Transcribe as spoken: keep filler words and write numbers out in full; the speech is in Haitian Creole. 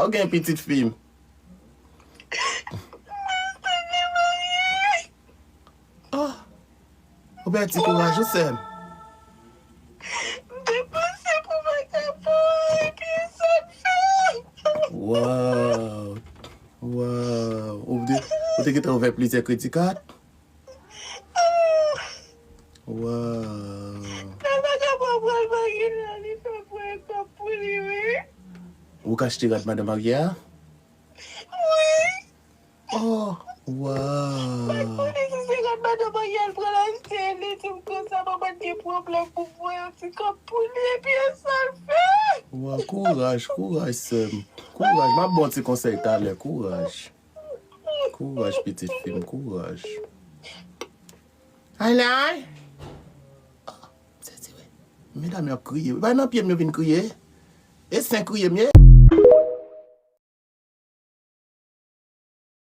Ou gen pitit fi m. Oh, ou pèdi kouraj ou, sè m. M te panse pou vagabon, epi sa l fè. Waw. Waw. Ou te, ou te gentan ouvè plizyè kredi kat? Waw. Nan vagabon pral mari la, li fè pran kòb pou li, wi. Ou ka achte rad madan marye a? Wi. Oh, waw. Mwen konnen si se rad madan marye a l pral achte, li di m konsa, manman gen pwoblèm pou voye yon ti kòb pou li, epi e sa l fè. Waw, kouraj, kouraj, sè m. Kouraj, m ap ba w ti konsèy talè, kouraj. Kouraj, pitit fi m, kouraj. Ay, lay! Oh, m sezi wi. Medam yo ap kriye. Bay nan pye m yo vin kriye. E sen kriye m ye.